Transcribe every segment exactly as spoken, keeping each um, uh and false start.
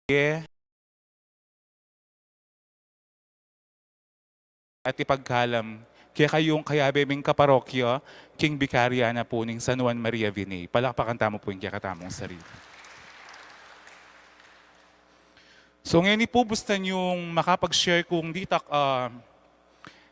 Ye, at ipagkalam kekayung kayabe ming kaparokya, king bikarya na pu ning San Juan Maria Vianney. Palakpakan tamu pu ing kekatamung sarili. So, ngeni pu, bustan yung makapag-share kung ditak, ah,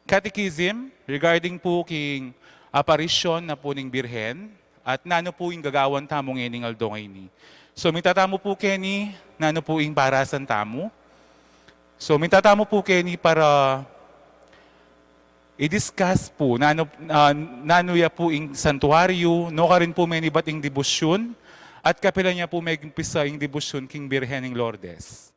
catechism regarding pu king aparisyon na pu ning Birhen at nanu pu ing gagawan tamu ngening aldo ngeni. So, minta tamu pu keni, nanu pu ing parasan tamu. So, minta tamu pu keni para i-discuss pu, nanu, ah, nanu ya pu ing santuaryu, nukarin pu menibat ing debosyun, at kapilan ya pu megumpisa ing debosyun king Birhen ning Lourdes.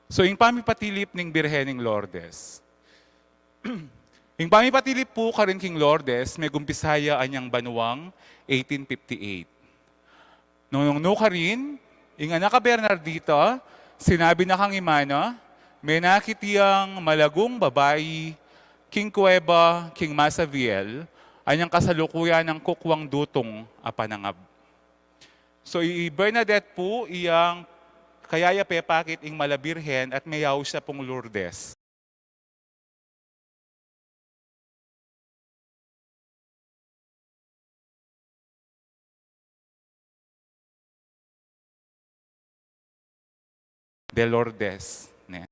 So, ing pamipatilip ning Birhen ning Lourdes. Ing pamipatilip pu karin king Lourdes, megumpisa ya anyang banuang eighteen fifty-eight. Nung, nung nukarin, ing anak a Bernardita, sinabi na kang ima na, menakit yang malagung babai king kuweba king Masaviel, anyang kasalukuyan nang kukuang dutung a panangab. So, i Bernadette pu, iyang kaya ya pepakit ing mala Birhen at meyaus ya pung Lourdes. De Lourdes, ne?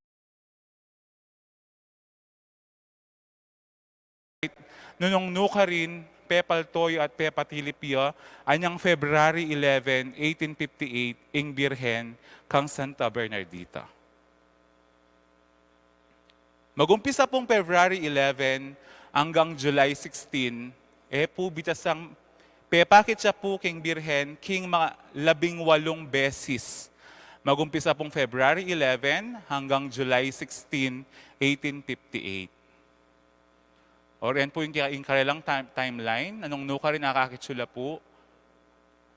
Nung nukarin, pepalto ya at pepatilip ya, anyang February eleven, eighteen fifty-eight, ing Birhen kang Santa Bernardita. Magumpisa pung February eleven anggang July sixteen, e pu bitasang pepakit ya pu king Birhen king mga labing walung beses. Magumpisa pung February eleven hanggang July sixteen, eighteen fifty-eight. Or yan pu ing, ing karelang time, timeline, nung nukarin akakit yu la pu,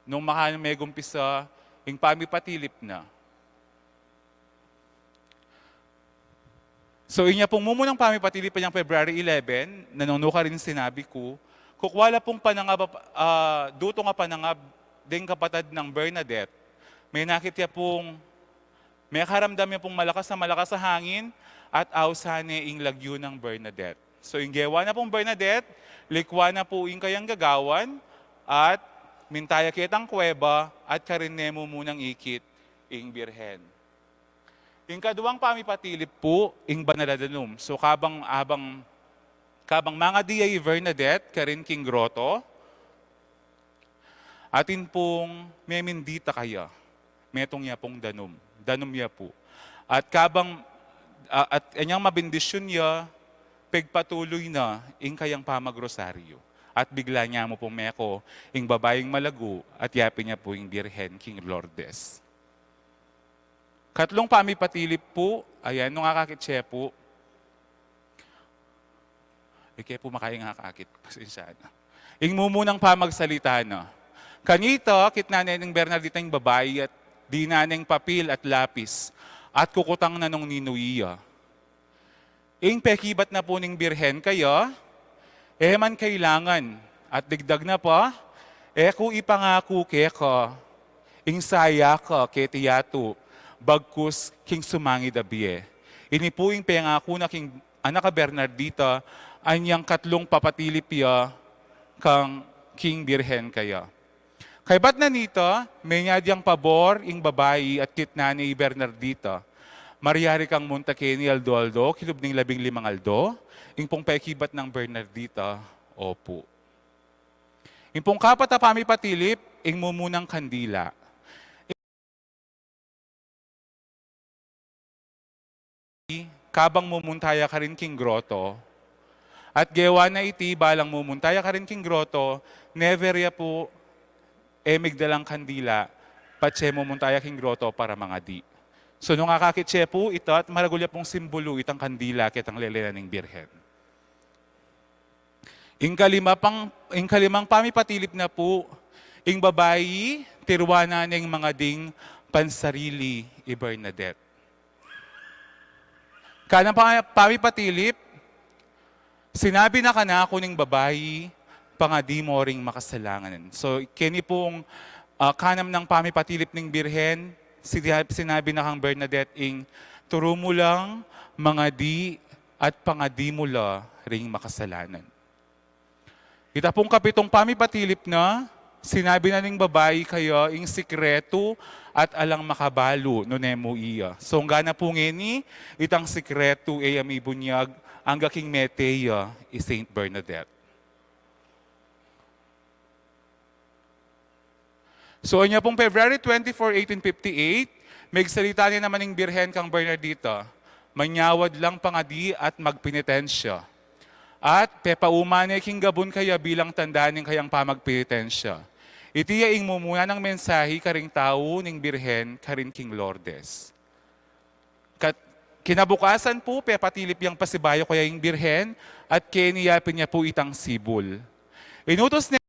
nung makanung megumpisa ing pamipatilip na. So, inya pung mumunang pamipatilip anyang February eleven, nung nukarin sinabi ku, kukua la pung panangab, ah, dutung a panangab deng kapatad nang Bernadette. Menakit ya pung, mekaramdam ya pung malakas a malakas a hangin at ausan ne ing lagyu nang Bernadette. So, ing gewa na pung Bernadette, likwan na pu ing kayang gagawan at minta ya ketang kuweba at karin ne mumunang ikit ing Birhen. Ing kaduang pamipatilip pu, ing banal a danum. So, kabang, abang, kabang mangadi ya i Bernadette karin king groto, atin pung memendita kaya, metung ya pung danum. Danum ya pu. At kabang, a-, at anyang mabendisyun ya, pegpatuloy na ing kayang pamagrosaryu. At bigla ne mu pung meko ing babaing malagu at yapin ya pu ing Birhen king Lourdes. Katlung pamipatilip pu, ayan, nung akakit ye pu. Ike pu makaing akakit, pasensya na. Ing mumunang pamagsalita na. Kanita, kitnan ne ning Bernardita ing babai at dinan neng papil at lapis, at kukutang na nung ninuya. Ing pekibat na pu ning Birhen kaya, e man kailangan, at digdag na pa, e ku ipangaku keka, ing saya ka keti yatu, bagkus king sumangid a bie. Ini pu ing pengaku na king anak a Bernardita, anyang katlung papatilip ya kang king Birhen kaya. Kaybat na nita, menyadi yang pabor ing babai at kitnan ne i Bernardita. Maryari kang munta keni aldo-aldo, kilub ning labing limang aldo, ing pung pekibat nang Bernardita, opu. Ing pung kapat a pamipatilip, ing mumunang kandila. Kabang mumunta ya karin king groto. At gewa na iti, balang mumunta ya karin king groto, never ya pu e migdalang kandila, patse mumunta ya king groto para mangadi. So, nung akakit ye pu ita, at maragul ya pung simbulu itang kandila ketang lele na ning Birhen. Ing kalima pang, ing kalimang pamipatilip na pu, ing babai, tiruan na ning mangadi king pansarili i Bernadette. Kanam pa-, pamipatilip, sinabi na kanaku ning babai, pangadi mu ring makasalanan. So, keni pung, ah, kanam nang pamipatilip ning Birhen, sina-, sinabi na kang Bernadette ing, turu mu lang mangadi at pangadi mu la ring makasalanan. Ita pung kapitung pamipatilip na, sinabi na ning babai kaya ing sikretu at alang makabalu nune mu iya. So, angga na pu ngeni, itang sikretu e ya mibunyag angga king mete ya i Saint Bernadette. So, anya pung February twenty-four, eighteen fifty-eight, megsalita ne naman ing Birhen kang Bernardita, manyawad lang pangadi at magpenitensya. At pepauman ne king gabun kaya bilang tanda ning kayang pamagpenitensya. Iti ya ing mumuna nang mensahe karing tau ning Birhen karin king Lourdes. Kat-, kinabukasan pu, pepatilip yang pasibayu kaya ing Birhen, at keni yapin ya pu itang sibul. Inutus ne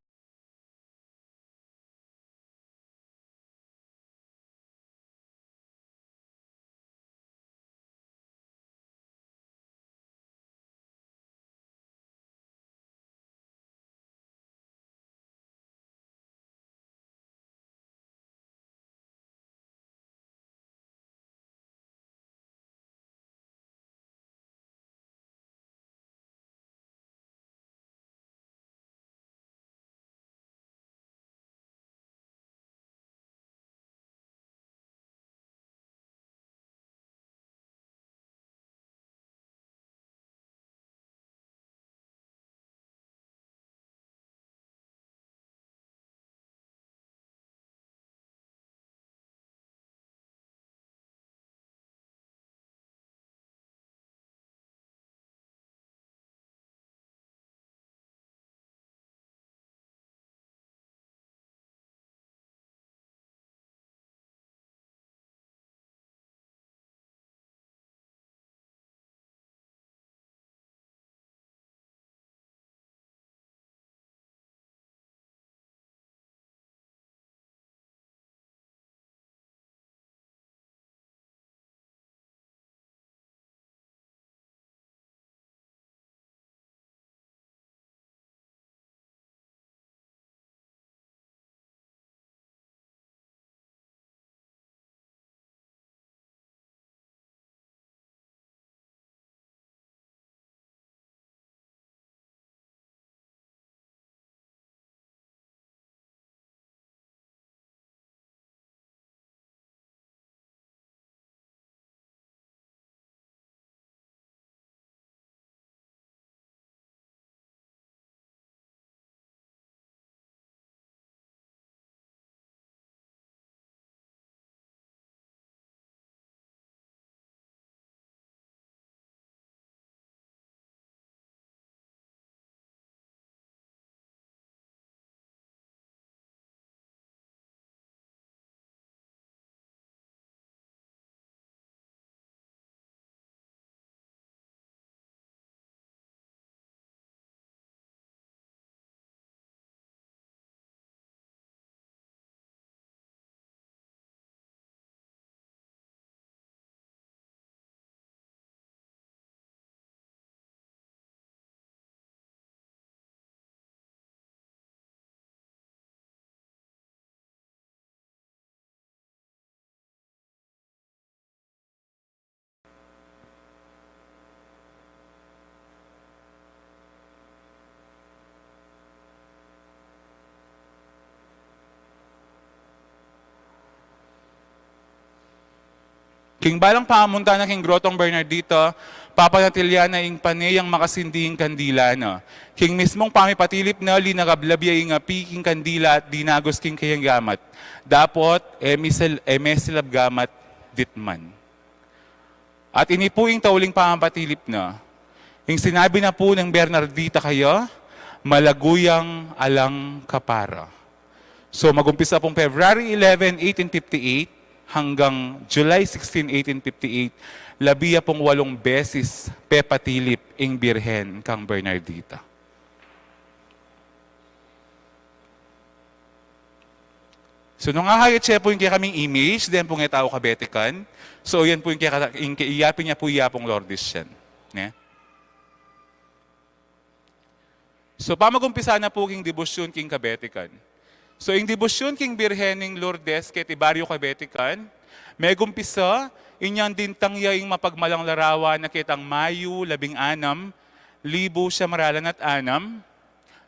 King balang pamunta na king Grotong Bernardita, papanatilian na ing pane yang makasindi ing kandila na. King mismung pamipatilip na, linagablab ya ing api king kandila at dinagus king kayang gamat. Dapot, e misel-, e mesilab gamat ditman. At ini pu ing tauling pamapatilip na. Ing sinabi na pu nang Bernardita kaya, malagu yang alang kapara. So, magumpisa pung February eleven, eighteen fifty-eight, hanggang July sixteen, eighteen fifty-eight, labi ya pung walung beses pepatilip ing Birhen kang Bernardita. So, nung akayat ye pu ing kekaming image, deng pu nge tau kabetikan. So, yan pu ing keka-, ing ke-, yapin ya pu, yapung Lourdes yan. Ne? So, pamagumpisa na pu king debosyon king kabetikan. So, ing debosyon king Birhen ning Lourdes keti Baryo Kabetikan, megumpisa, inyang dintang ya ing mapagmalang larawan a ketang Mayu labing anam, libu siyam ralan at anam,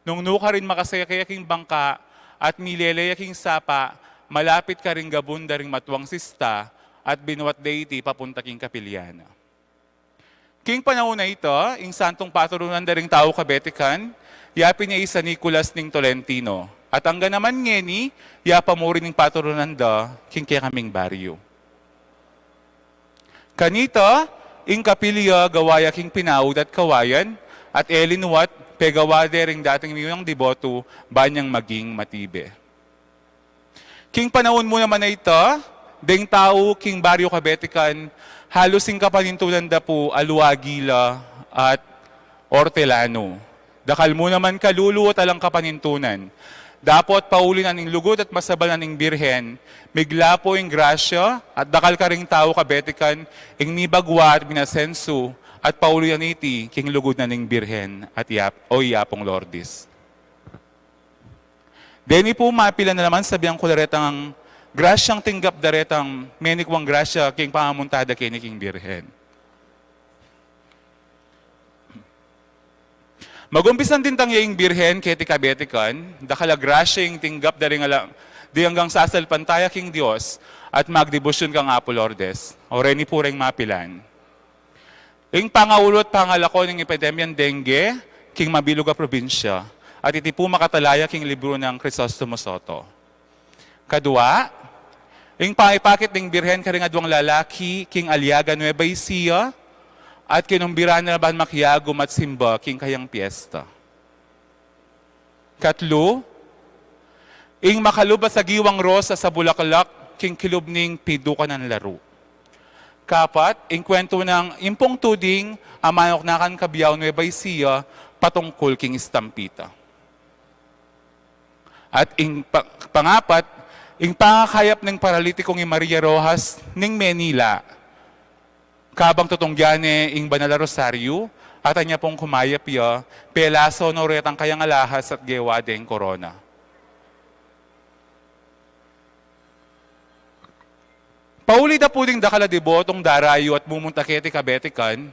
nung nukarin makasakay ya king bangka at milele ya king sapa, malapit karing gabun da ring matuang sista, at binuat de iti papunta king kapilya na. King panaun a ita, ing santung patronan da ring tau kabetikan, yapin ya i San Nicolas ning Tolentino. At angga naman ngeni, ya pa mu rin ing patronan da king kekaming baryo. Kanita, ing kapilya gawa ya king pinaud at kawayan, at e linuat, pegawa de ring dating miyunang deboto, ban yang maging matibe. King panaun mu naman a ita, deng tau king Baryo Kabetikan, halus ing kapanintunan da pu aluagi la at ortelano. Dakal mu naman kalulu at alang kapanintunan. Dapot pauli na ning lugud at masabal na ning Birhen, migla pu ing grasya at dakal karing tau kabetikan ing mibagwa at minasensu at pauli na niti king lugud na ning Birhen at yap, o yapung Lourdes. Deni pu mapilan na naman sabian ku la retang grasyang tinggap da retang menikuang grasya king pamamunta da keni king Birhen. Magumpisan dintang ya ing Birhen keti kabetikan, dakal a grasya ing tinggap da ring ala, di anggang sasalpantaya king Dios at magdebosyon kang Apu Lourdes. O reni pu reng mapilan. Ing pangaulu at pangalako ning epidemyang dengue king mabilug a probinsya, at iti pu makatalaya king libru nang Crisostomo Soto. Kadua, ing pangipakit ning Birhen karing aduang lalaki king Aliaga, Nueva Ecija, at kinumbiran na la ban makiagum at simba king kayang piesta. Katlu, ing makalub a sagiwang rosas a bulaklak king kilub ning pidukan nang laru. Kapat, ing kwentu nang Impong Tuding a manuknakan Cabiao, Nueva Ecija, patungkul king estampita. At ing pa-, pangapat, ing pangakayap ning paralitikong i Maria Roxas ning Manila. Kabang tutunggian ne ing banal a rosaryu, at anya pung kumayap ya, pelaso no retang kayang alahas at gewa deng korona. Pauli da pu ding dakal a debotung darayu at mumunta keti kabetikan,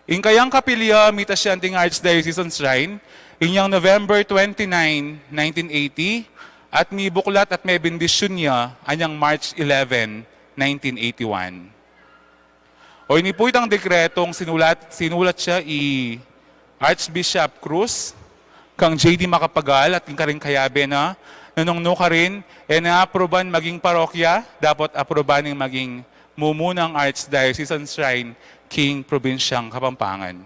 ing kayang kapilya mita siya anting Archdiocesan Shrine, inyang November twenty-nine, nineteen eighty, at mibuklat at mebendisyun ya anyang March eleven, nineteen eighty-one. O ini pu itang dekretong sinulat, sinulat siya i Archbishop Cruz, kang J D Macapagal at king karing kayabe na, nung nukarin, e na apruban maging parokya, dapot apruban ing maging mumunang Archdiocesan Shrine king probinsyang Kapampangan.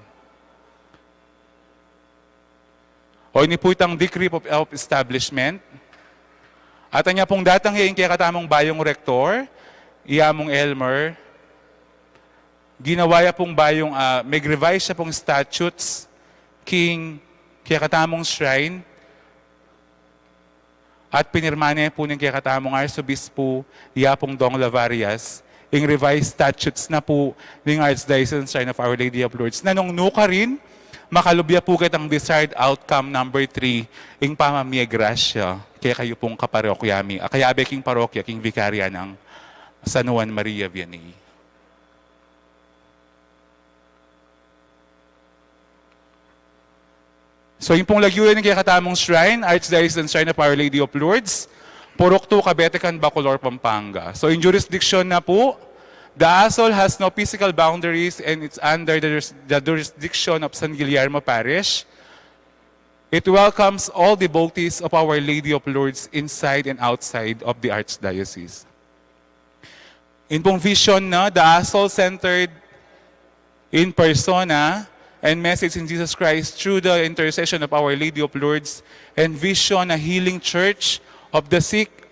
O ini pu itang decree of, of establishment. At anya pung datang ya ing kekatamung bayung rektor, i Among Elmer, ginawa ya pung bayung, ah, mag-revise ya pung statutes king kekatamung shrine, at pinirma ne pu ning kekatamung Arsobispo, i Apung Dong Lavarias, ing revised statutes na pu ning Archdiocesan Shrine of Our Lady of Lourdes. Na nung nukarin, makalub ya pu ketang desired outcome number three, ing pamamie grasya kekayu pung kaparokya mi, a kayabe king parokya, king vikarya nang San Juan Maria Vianney. So, ing pung lagyu ning kekatamung shrine, Archdiocesan Shrine of Our Lady of Lourdes, Purok two, Kabetikan, Bacolor, Pampanga. So, ing jurisdiction na pu, the ASOL has no physical boundaries and it's under the juris-, the jurisdiction of San Guillermo Parish. It welcomes all devotees of Our Lady of Lourdes inside and outside of the Archdiocese. Ing pung vision na, the ASOL centered in persona and message in Jesus Christ through the intercession of Our Lady of Lourdes, and vision a healing church of the sick,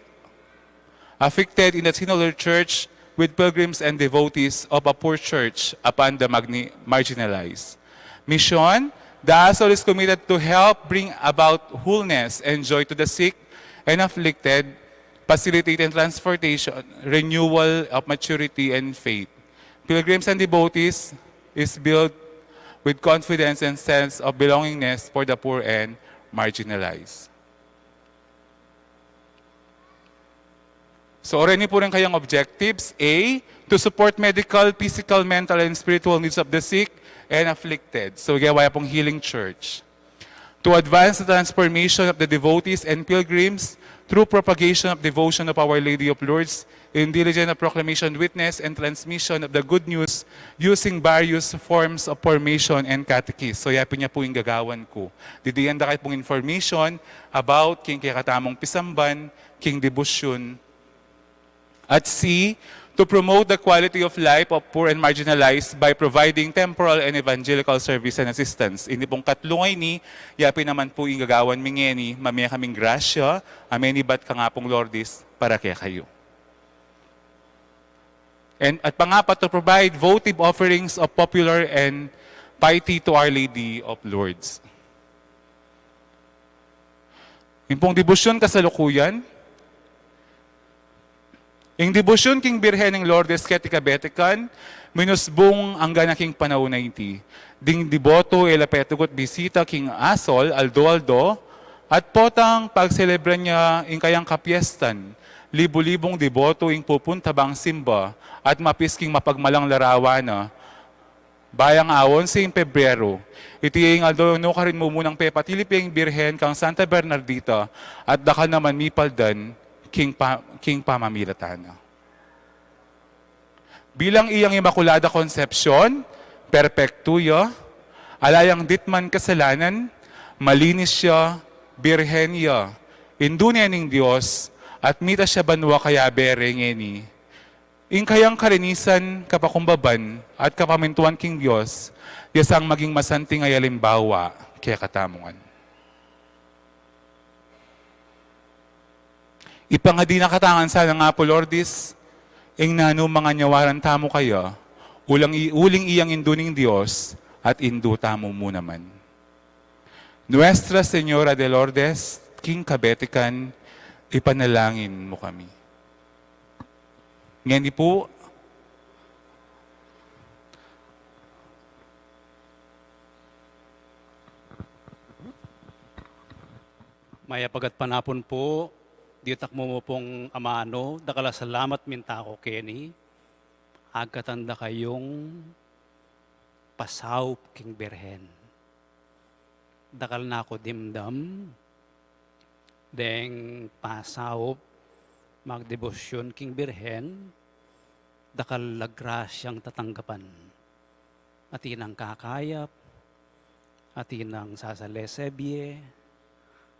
afflicted in the sinodal church, with pilgrims and devotees of a poor church upon the magni-, marginalized. Mission, the ASOL is committed to help bring about wholeness and joy to the sick and afflicted, facilitating transportation, renewal of maturity and faith. Pilgrims and devotees is built with confidence and sense of belongingness for the poor and marginalized. So, already po rin kayang objectives. A, to support medical, physical, mental, and spiritual needs of the sick and afflicted. So, ginawa pong healing church. To advance the transformation of the devotees and pilgrims through propagation of devotion of Our Lady of Lourdes in diligent of proclamation, witness, and transmission of the good news using various forms of formation and catechist. So, yapin niya po ing gagawan ku. Didinan da kayu pong information about king kekatamung pisamban, king debosyon, at C, to promote the quality of life of poor and marginalized by providing temporal and evangelical service and assistance. Ini pong katlo ngeni, yapin naman po ing gagawan mi ngeni, mame kaming grasya, a menibat kang Apung Lourdes para kekayu. And at pangapat, to provide votive offerings of popular and piety to Our Lady of Lourdes. Ing pong debosyon kasalukuyan, ing debosyon king Birhen ning Lourdes keti kabetikan, minusbung angga na king panaun a iti. Ding deboto e la petugut bisita king asol, aldo-aldo, at potang pagselebran ya ing kayang kapiestan, libu-libung deboto ing pupunta bang simba, at mapis king mapagmalang larawan na, Bayang awan sing Pebrero, iti ing aldo nukarin mumunang pepatilip ya ing Birhen kang Santa Bernardita, at dakal naman mipaldan king pa-, king pamamilatan na. Bilang iyang Imakulada Konsepsyon, perpektu ya, ala yang ditman kasalanan, malinis ya, Birhen ya, Indu ne ning Dios, at mita ya banua kayabe re ngeni. Ing kayang kalinisan, kapakumbaban, at kapamintuan king Dios, ya sang maging masanting a alimbawa kekatamu ngan. Ipangadi na katamu ngan sana, Apu Lourdes, ing nanu mang anyawaran tamu kaya, uling i-, uling iyang Indu ning Dios, at Indu tamu mu naman. Nuestra Señora de Lourdes, king kabetikan, ipanalangin mu kami. Ngeni pu, mayap a gatpanapun pu, ditak mu mu pung amanu, dakal a salamat minta ku keni, agkatan da kayung pasaup king Birhen. Dakal na ku dimdam, deng pasaup magdebosyon king Birhen, dakal a grasyang tatanggapan. Atin nang kakayap, atin nang sasalesebie,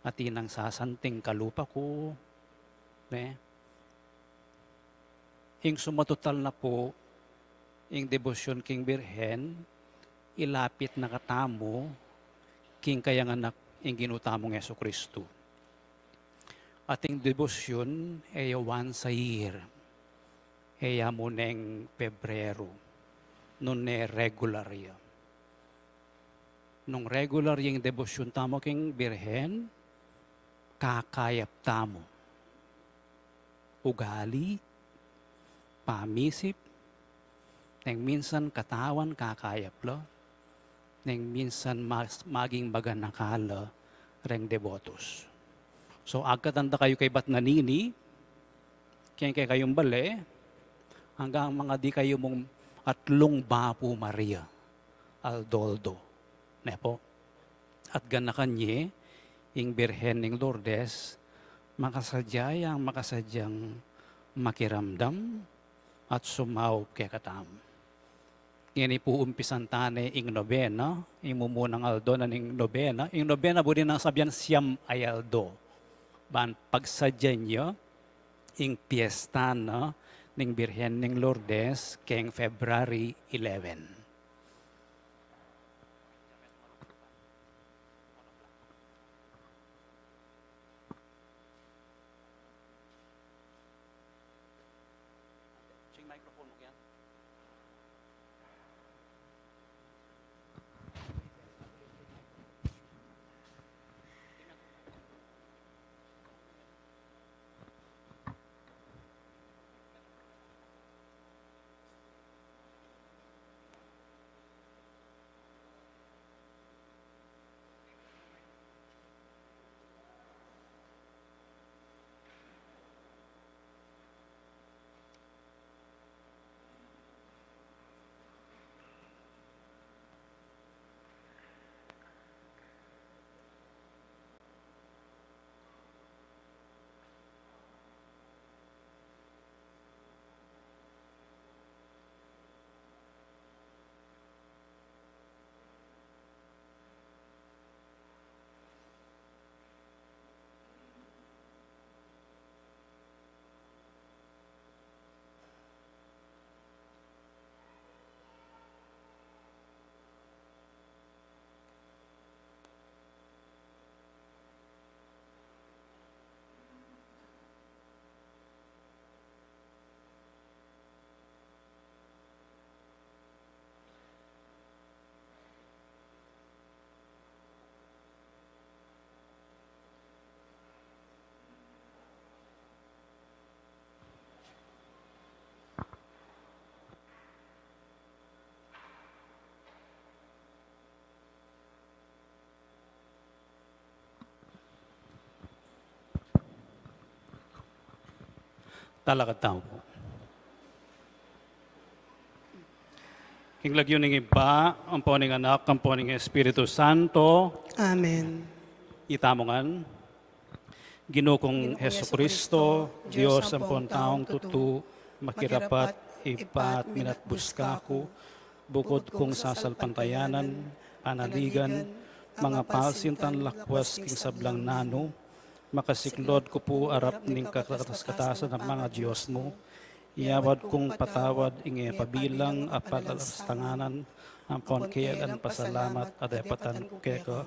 atin nang sasanting kalupa ku, ne? Ing sumatotal na pu, ing debosyon king Birhen, ilapit na katamu, king kayang anak ing Ginu tamung Jesucristo. At ing debosyon, e ya once a year, e ya mu neng Pebrero, nune regular ya. Nung regular ya ing debosyon tamu king Birhen, kakayap tamu. Ugali, pamisip, neng minsan katawan kakayap la, neng minsan mas, maging maganaka la reng debotos. So, agkatan da kayu kaybat na nini, keng kekayung bale, anggang mangadi kayu mung atlung Bapu Maria, aldo-aldo. Ne pu? At ganakan ye, ing Birhen ning Lourdes, makasadya yang makasadyang makiramdam at sumaup kekatamu. Ngeni pu umpisan ta ne ing nobena, ing mumunang aldo na ning nobena. Ing nobena buri nang sabian siam a aldo. Ban pagsadyan ye ing piesta na ning Birhen ning Lourdes keng February eleven. Talakad tamu pu. King lagyu ning Ibpa, ampo ning Anak, ampo ning Espiritu Santo. Amen. Itamu ngan. Ginu kung Jesucristo, Dios ampon taung tutu, makirapat, Ibpa at minatbus kaku, bukud kung sasalpantayanan, panaligan, mangapal sinta lakwas king sablang nanu, makasiklod ku pu arap ning kakatas-katasan a manga Dios mu, iyawad kung patawad ing e pabilang a palastanganan, ampon kealan pasalamat a depatan ku keka.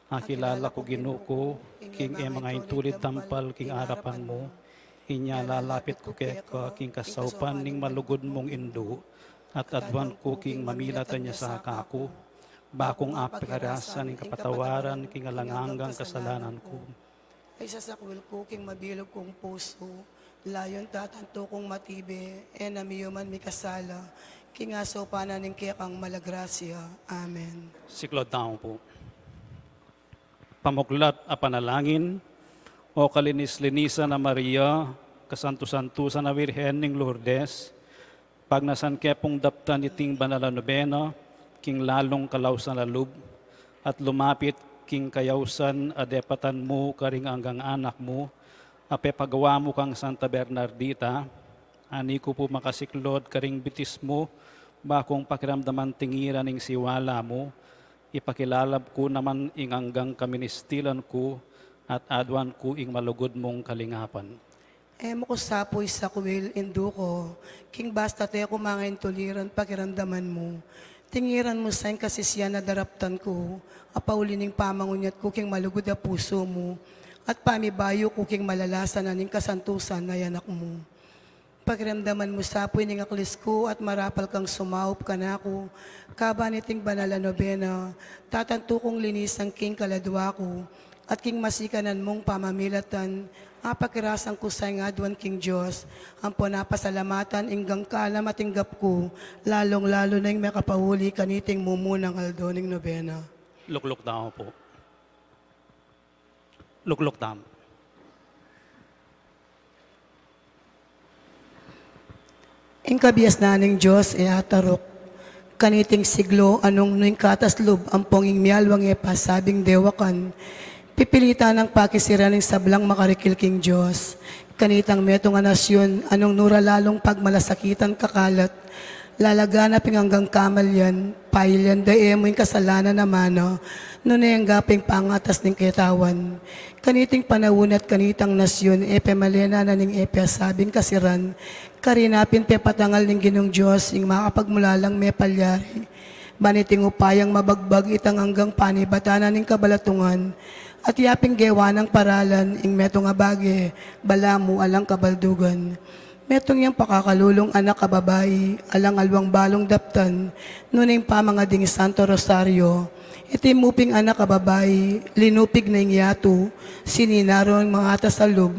Akilala ku, Ginu ku, king e manga intulid tampal king arapan mu, inya lalapit ku keka king kasaupan ning malugud mung Indu, at aduan ku king mamilat a nya sa kaku, ba kung apikarasan ing kapatawaran king alang anggang kasalanan ku. Isasakwil ku king mabilug kung pusu, layun tatantu kung matibe, e na miyuman mikasala, king asaupan na ning kekang mala grasya. Amen. Siklod tamu pu. Pamuklat a panalangin. O kalinis-linisan a Maria, kasantu-santusan a Virgen ning Lourdes, pagnasan ke pung daptan iting banal a nobena king lalung kalausan a lub, at lumapit king kayausan a depatan mu karing anggang anak mu, a pepagawa mu kang Santa Bernardita, ani ku pu makasiklod karing bitis mu, ba kung pakiramdaman tingiran ing siwala mu, ipakilala ku naman ing anggang kaministilan ku, at aduan ku ing malugud mung kalingapan. E mu ku sa pu isakwil, Indu ku, king basta te ku manga intuliran pakiramdaman mu. Tingiran mu sa ing kasisian a daraptan ku, a pauli ning pamangunyat ku king malugud a pusu mu, at pamibayu ku king malalasan na ning kasantusan a Anak mu. Pakiramdaman mu sa pu ining aklis ku at marapal kang sumaup kanaku, kaban iting banal a nobena, tatantu kung linisan king kaladua ku, at king masikanan mung pamamilatan, apakirasan ku sa ing aduan king Dios, ampon apasalamatan ing gangkalam a tinggap ku, lalung-lalu na ing makapauli kaniting mumunang aldo ning nobena. Lukluk tamu pu. Lukluk tamu. Ing kabiasnan ning Dios e ataruk. Kaniting siglo, a nung nu ing katas lub ampong ing mialwang e pasabing dewakan, pipilitan nang pakisiran ing sablang makarikil king Dios. Kanitang metung a nasyun, a nung nu ra lalung pagmalasakitan kakalat, lalaganap ing anggang kamalian, pailian da e mu ing kasalanan a mana, nune angga pa ing pangatas ning ketawan. Kaniting panaun at kanitang nasyun, e pemalenan na ning e pasabing kasiran, karina pin pepatangal ning Ginung Dios ing makapagmulalang mepalyari. Ban iting upayang mabagbag itang anggang panibatan na ning kabalatungan, at yaping gewa nang paralan ing metung a bage, balamu alang kabaldugan. Metung yang pakakalulung anak a babai, alang alwang balung daptan, nune ing pamangading Santo Rosario. Iti muping anak a babai, linupig na ing yatu, sinina no ring mangatas a lub,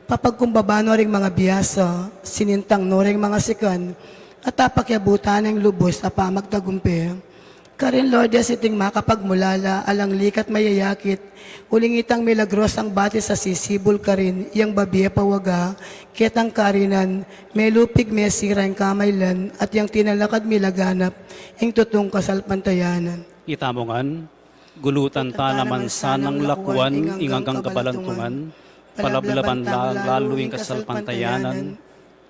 papagkumbaba no ring manga biasa, sinintang no ring manga sikan, at apakiabutan na ing lubus a pamagtagumpe. Karin Lourdes iting makapagmulala, alang likat mayayakit, uling itang milagrosang batis a sisibul karin, yang babie pawaga, ketang karinan, melupig mesira ing kamailan, at yang tinalakad milaganap, ing tutung kasalpantayanan. Itamu ngan, gulutan ta naman sanang lakuan ing anggang kabalantungan, palablaban la lalu ing kasalpantayanan,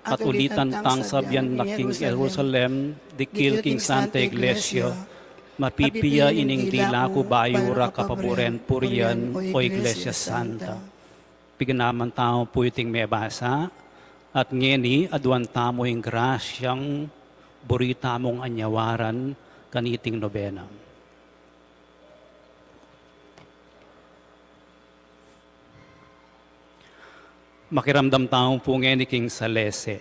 at ulitan tang sabian na king Jerusalem, dikil king Santa Iglesia, mapipia ining dila ku bayu ra kapaburen purian, o Iglesia Santa. Piganakan tamu pu iting mebasa, at ngeni aduan tamu ing grasyang buri tamung anyawaran kaniting nobena. Makiramdam tamu pu ngeni king salese.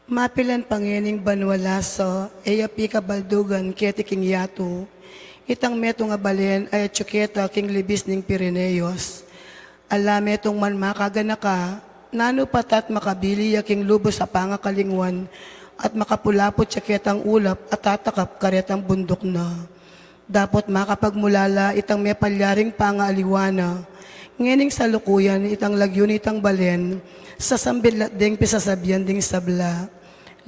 Mapilan pa ngening banua lasa, e ya pikabaldugan keti king yatu, itang metung a balen a atyu keta king libis ning Pirineos. Ala metung man makaganaka, nanu pa tat makabili ya king lubus a pangakalingwan, at makapulaput ya ketang ulap a tatakap karetang bunduk na. Dapot makapagmulala itang mepalyaring pangaaliwa na, Ngening salukuyan itang lagyu nitang balen, sasambilat deng pisasabian ding sabla.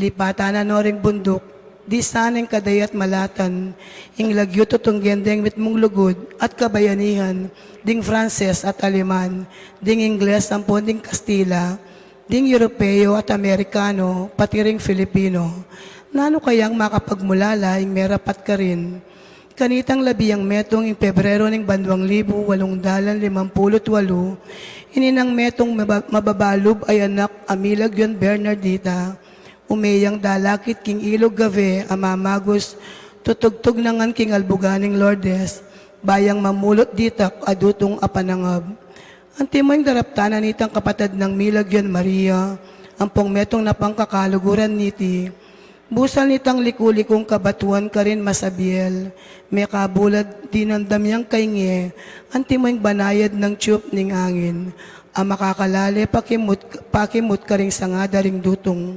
Lipatan na no ring bunduk, di sana ing kadayat malatan, ing lagyu tutunggen deng mitmung lugud at kabayanihan, ding Frances at Aleman, ding Ingles ampon ding Kastila, ding Europeo at Amerikano, pati ring Filipino. Nanu kayang makapagmulala ing merapat karin? Kanitang labi yang metung ing Pebrero ning banwang libu walung dalan limampulu't walu, ininang metung maba-, mababalub a anak a milagyuan Bernardita, ume yang dalakit king ilug Gave a mamagus, tutugtug na ngan king albugan ning Lourdes, ba yang mamulut ditak a dutung a panangab. Antimo ing daraptan na nitang kapatad nang milagyuan Maria, ampong metung na pangkakaluguran niti. Busal nitang liku-likung kabatuan karin masabiel, mekabulad dinamdam yang kainge, antimo ing banayad nang tiyup ning angin, a makakalale pakimut, pakimut karing sanga da ring dutung.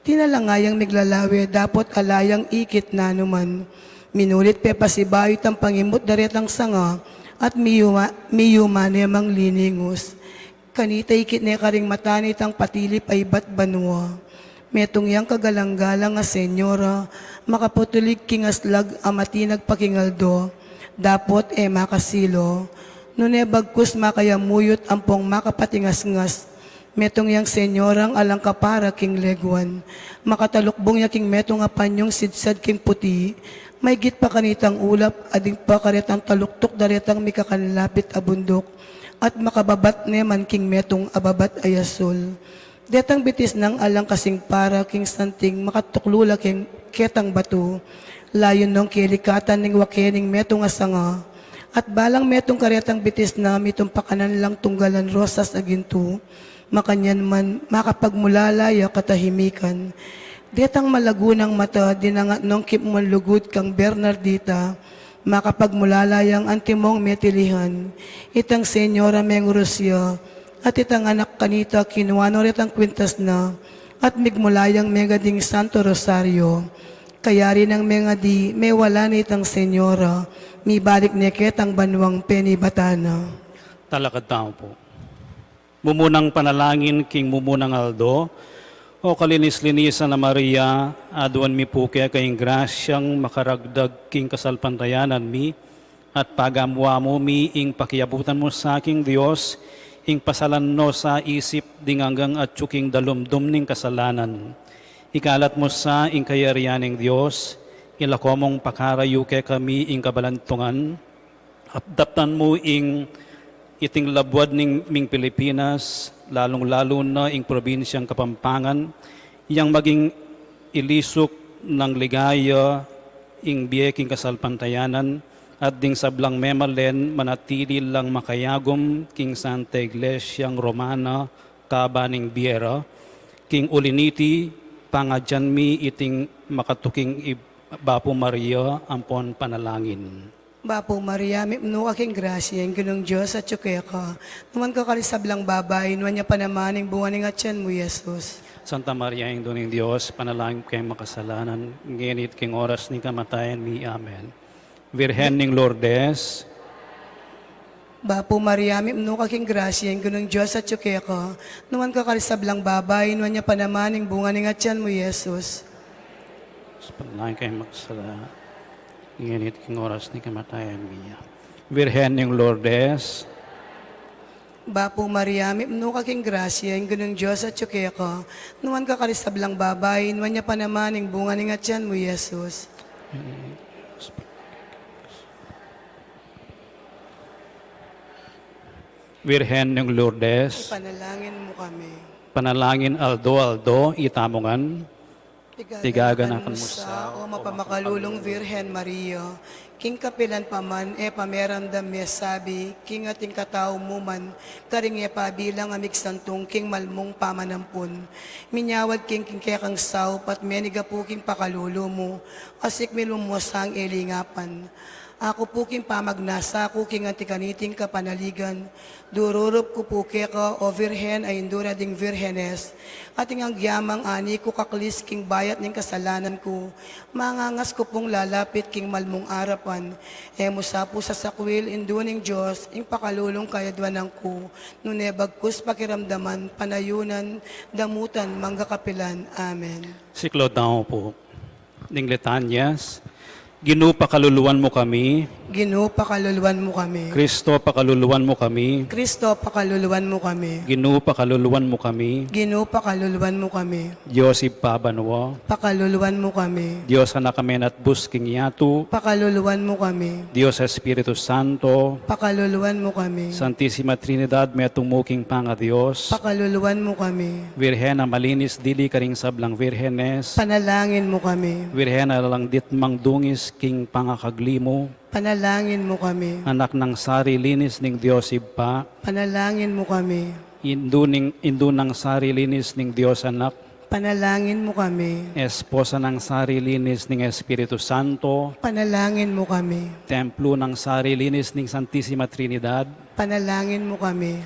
Tinala nga yang miglalawe dapot ala yang ikit nanuman. Minulit pe pasibayu itang pangimut daretang sanga at miyuma-, miyuma ne mang liningus. Kanita ikit ne karing mata nitang patilip a ibat banua. Metung yang kagalang-galang a senyora, makaputulig king aslag a matinag pa king aldo, dapot e makasilo. Nune bagkus makayamuyut ampong makapatingasngas, metung yang senyorang alang kapara king leguan. Makatalukbung ya king metung a panyung sidsad king puti. Maygit pa kanitang ulap, ading pa karetang taluktuk daretang mikakanlapit a bunduk, at makababat ne man king metung a babat a asul. Detang bitis nang alang kasing para king santing makatuklu la king ketang batu. Layun nong kelikatan ning wake ning metung a sanga. At balang metung karetang bitis na mitumpakanan lang tunggalan rosas a gintu. Makanyan man, makapagmulala ya katahimikan. Detang malagu nang mata, dinangat nong kipmon lugud kang Bernardita, makapagmulala yang antimong metilihan. Itang senyora mengurus ya, at itang anak kanita kinua no retang kwintas na, at migmula yang mengading Santo Rosario. Kayari nang mengadi, mewala ne itang senyora, mibalik ne ketang banuang penibatan na. Talakad tamu pu. Mumunang panalangin king mumunang aldo. O kalinis-linisan a Maria, aduan mi pu keka ing grasyang makaragdag king kasalpantayanan mi, at pagamu-amu mi ing pakiabutan mu sa king Dios, ing pasalan no sa isip ding anggang atyu king dalumdum ning kasalanan. Ikalat mu sa ing kayarian ning Dios, ilako mung pakarayu kekami ing kabalantungan, daptan mu ing iting labuad ning ming Pilipinas, lalung-lalu na ing probinsyang Kapampangan, yang maging ilisuk nang ligaya ing bie king kasalpantayanan, at ding sablang memalen manatili lang makayagum king Santa Iglesyang Romana kaba ning bie ra. King uli niti, pangadyan mi iting makatuking i Bapu Maria ampon panalangin. Bapu Maria, mipnu ka king grasya, ing Ginung Dios atyu keka. Nuan ka karing sablang babai, nuan ya pa naman ing bunga ning atyan mu, Jesus. Santa Maria, Indu ning Dios, ipanalangin mu keng makasalanan, ngeni at king oras ning kamatayan mi. Amen. Virgen ning Lourdes. Bapu Maria, mipnu ka king grasya, ing Ginung Dios atyu keka. Nuan ka karing sablang babai, nuan ya pa naman ing bunga ning atyan mu, Jesus. Panalangin keng makasalanan, ngeni at king oras ning kamatayan mi. Virgen ning Lourdes. Bapu Maria, mipnu ka king grasya, ing Ginung Dios atyu keka. Nuan ka karing sablang babai, nuan ya pa naman ing bunga ning atyan mu, Jesus. Virgen ning Lourdes. Ipanalangin mu kami. Panalangin aldo-aldo, itamu ngan. Tigaganakan mu sa, o mapamakalulung Virgen Maria, king kapilan pa man e pa meramdam mesabi, king ating katau mu man, karing e pa bilang a migsantung king malmung pamanampun. Minyawad king, king kekang saup at menigapu king pakalulu mu, asikmil mu mu sang e lingapan. Aku pu king pamagnasa ku king anti kaniting kapanaligan, dururup ku pu keka, o Virgen a Indu da ding Virgenes, at ing agyamang ani ku kaklis king bayat ning kasalanan ku, mangangas ku pung lalapit king malmung arapan, e mu sa pu sasakwil, Indu ning Dios, ing pakalulung kayadwanan ku, nune bagkus pakiramdaman, panayunan, damutan, mangga kapilan. Amen. Siklaud tamu pu. Ning litanyas. Ginu, pakaluluan mu kami. Ginu, pakaluluan mu kami. Kristo, pakaluluan mu kami. Kristo, pakaluluan mu kami. Ginu, pakaluluan mu kami. Ginu, pakaluluan mu kami. Dios Ibpa banua. Pakaluluan mu kami. Dios Anak a menatbus king yatu. Pakaluluan mu kami. Dios Espiritu Santo. Pakaluluan mu kami. Santisima Trinidad, metung mu king pangaDios. Pakaluluan mu kami. Virgen a malinis dili karing sablang virgenes. Panalangin mu kami. Virgen a alang ditmang dungis king pangakagli mu. Panalangin mu kami. Anak nang sari linis ning Dios Ibpa. Panalangin mu kami. Indu ning, indu nang sari linis ning Dios Anak. Panalangin mu kami. Esposa nang sari linis ning Espiritu Santo. Panalangin mu kami. Templo nang sari linis ning Santisima Trinidad. Panalangin mu kami.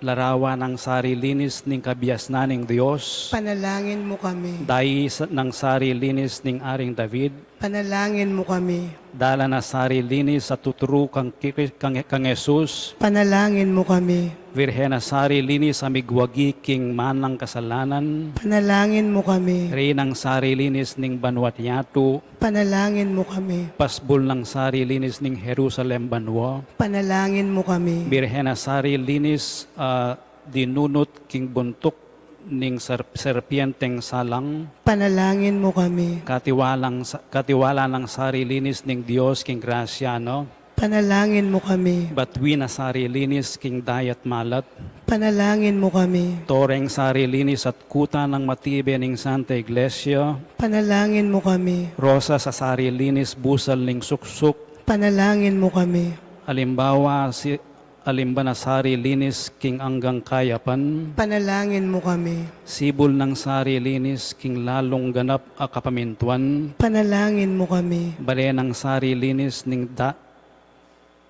Larawan nang sari linis ning kabiasnan ning Dios. Panalangin mu kami. Dais nang sari linis ning Aring David. Panalangin mu kami. Dalan a sari linis a tuturu kang, kang, kang Jesus. Panalangin mu kami. Virgen a sari linis a migwagi king manang kasalanan. Panalangin mu kami. Rey nang sari linis ning banua't yatu. Panalangin mu kami. Pasbul nang sari linis ning Jerusalem banua. Panalangin mu kami. Birhen a sari linis, ah, dinunut king buntuk ning ser-, serpienteng salang. Panalangin mu kami. Katiwalang sa-, katiwala nang sari linis ning Dios king grasya na. Panalangin mu kami. Batuin a sari linis king dayat malat. Panalangin mu kami. Toreng sari linis at kuta nang matibe ning Santa Iglesia. Panalangin mu kami. Rosas a sari linis busal ning suksuk. Panalangin mu kami. Alimbawa si-, alimban a sari linis king anggang kayapan. Panalangin mu kami. Sibul nang sari linis king lalung ganap a kapamintuan. Panalangin mu kami. Bale nang sari linis ning da-,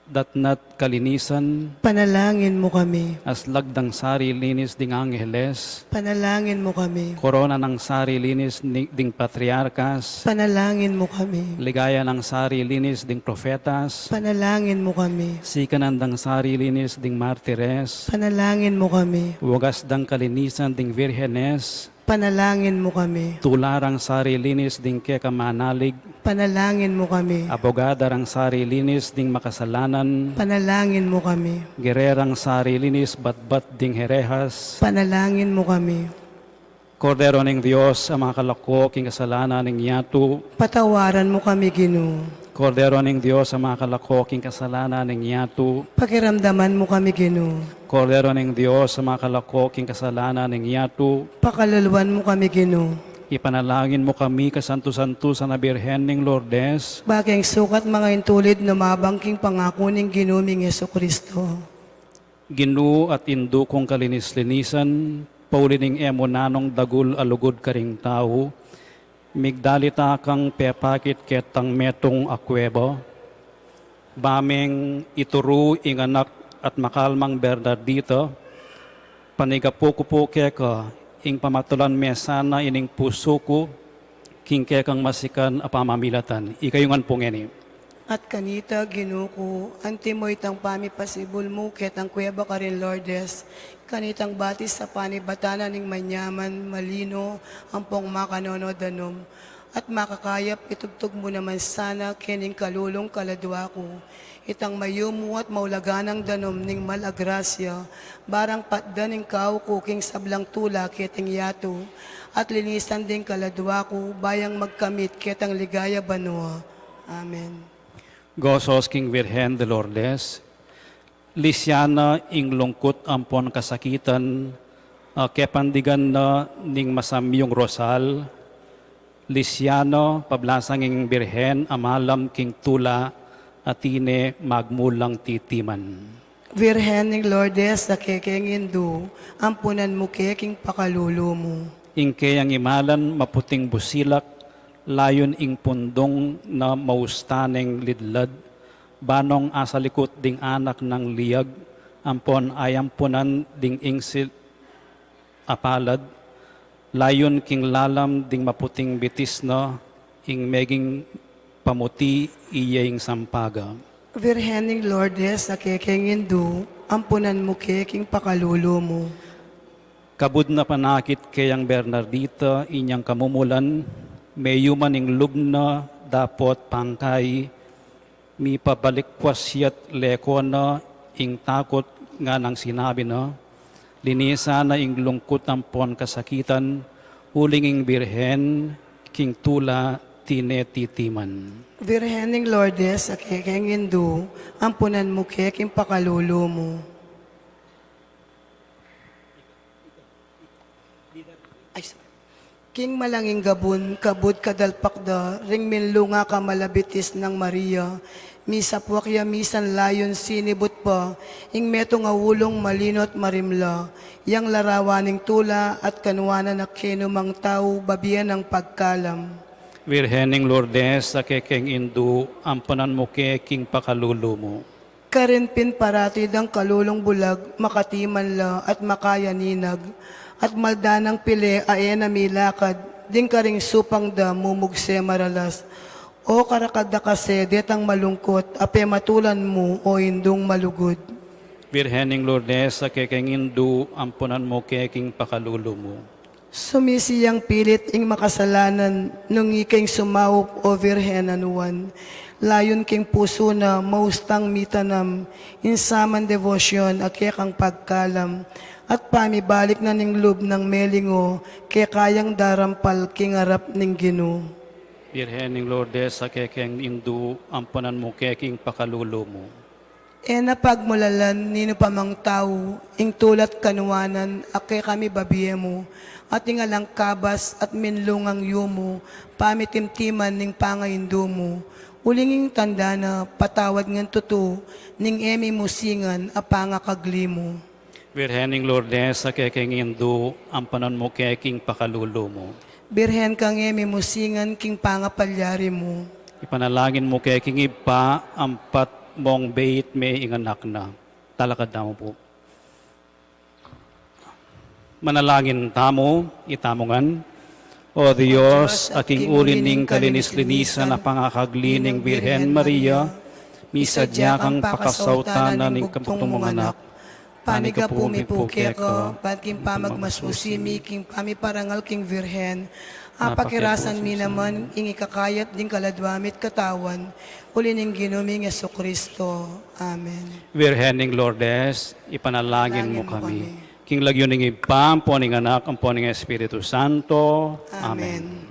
datnat kalinisan. Panalangin mu kami. Aslag dang sari linis ding angeles. Panalangin mu kami. Korona nang sari linis ni-, ding patriarkas. Panalangin mu kami. Ligaya nang sari linis ding profetas. Panalangin mu kami. Sikanan dang sari linis ding martires. Panalangin mu kami. Wagas dang kalinisan ding virgenes. Panalangin mu kami. Tula rang sari linis ding keka manalig. Panalangin mu kami. Abogada rang sari linis ding makasalanan. Panalangin mu kami. Gererang sari linis batbat ding herehas. Panalangin mu kami. Kordero ning Dios a makalako king kasalanan ning yatu. Patawaran mu kami, Ginu. Kordero ning Dios a makalako king kasalanan ning yatu. Pakiramdaman mu kami, Ginu. Kordero ning Dios a makalako king kasalanan ning yatu. Pakaluluan mu kami, Ginu. Ipanalangin mu kami, kasantu-santusan a Birhen ning Lourdes. Ba keng sukat manga intulid lumabang king pangaku ning Ginu ming Jesucristo. Ginu at Indu kung kalinis-linisan, pauli ning e mu nanung dagul a lugud karing tau, migdalit kang pepakit ketang metung a kueba, ba meng ituru ing anak at makalmang Bernardita, panigapu ku pu keka ing pamatulan me sana ining pusu ku king kekang masikan a pamamilatan. Ikayu ngan pu ngeni. At kanita, Ginu ku, antimo itang pamipasibul mu ketang kueba karin Lourdes, kanitang batis a panibatan na ning manyaman, malino, ampong makanono danum, at makakayap, itugtug mu naman sana kening kalulung kaladua ku itang mayumu at maulaganang danum ning mal a grasya, barang patdan ing kau ku king sablang tula ketang yatu, at linisan ding kaladua ku, ba yang magkamit ketang ligaya banua. Amen. Gosos king Virgen de Lourdes, lisyan na ing lungkut ampon kasakitan, a kepandigan na ning masamyung rosal, lisyan na pablasang ing Birhen a malam king tula, a tine magmulang titiman. Virgen ning Lourdes, a kekeng Indu, ampunan mu ke king pakalulu mu. Ing keyang imalan maputing busilak, layun ing pundung na mausta neng lidlad, Banong asalikut ding anak nang liag, ampon ayampunan ding ingsil a palad, layun king lalam ding maputing bitis na, ing meging pamuti iya ing sampaga. Virgen ning Lourdes, a kekeng Indu, ampunan mu ke king pakalulu mu. Kabud na panakit keyang Bernardita, inyang kamumulan, meyuman ing lub na dapot pangkai, mipabalikwas ya't leko na ing takut, nganang sinabi na, linisan na ing lungkut ampon kasakitan, uling ing Birhen king tula tine titiman. Virgen ning Lourdes, a kekeng Indu, ampunan mu ke king pakalulu mu. Ay, sorry. King malanging gabun, kabud kadalpak da ring minlunga kamalabitis nang Maria, misapwak ya misan layun sinibut pa ing metung a ulung malino at marimla, yang larawan ning tula at kanwanan a kenu mang tau babie nang pagkalam. Virgen ning Lourdes, a kekeng Indu, ampunan mu ke king pakalulu mu. Karin pin parati dang kalulung bulag, makatiman la at makayaninag, at maldanang pile a e na milakad, ding karing supang da mumugse maralas. O karakal da kasi detang malungkut, a pematulan mu, o Indung malugud. Virgen ning Lourdes, a kekeng Indu, ampunan mu ke king pakalulu mu. Sumisi yang pilit ing makasalanan, nung ika ing sumaup, o Virgen a nuan. Layun king pusu na maustang mitanam ing saman debosyon a kekang pagkalam, at pamibalik na ning lub nang melingu keka yang darampal king arap ning Ginu. Virgen ning Lourdes, a kekeng Indu, ampunan mu ke king pakalulu mu. E na pagmulalan ninu pa mang tau ing tula't kanwanan a kekami babie mu, at ing alang kabas at minlungang yumu, pamitimtiman ning pangaindu mu, uling ing tanda na patawad ngan tutu ning e mi musingan a pangakagli mu. Virgen ning Lourdes, a kekeng Indu, ampunan mu ke king pakalulu mu. Birhen kang e mi musingan king pangapalyari mu. Ipanalangin mu ke king Ibpa ampat mong beit me ing anak na. Talakad tamu pu. Manalangin tamu, itamu ngan. O Dios, a king uli ning kalinis-linisan a pangakagli ning Birhen Maria, misadya kang pakasautanan ning bugtung mung anak. Panigapu mi pu keka, ban king pamagmasusi mi king pamiparangal king Virgen, apakirasan mi naman ing ikakayat ding kaladwa mi't katawan, uli ning Ginu ming Jesucristo. Amen. Virgen ning Lourdes, ipanalangin mu kami. King lagyu ning Ibpa, ampo ning Anak, ampo ning Espiritu Santo. Amen.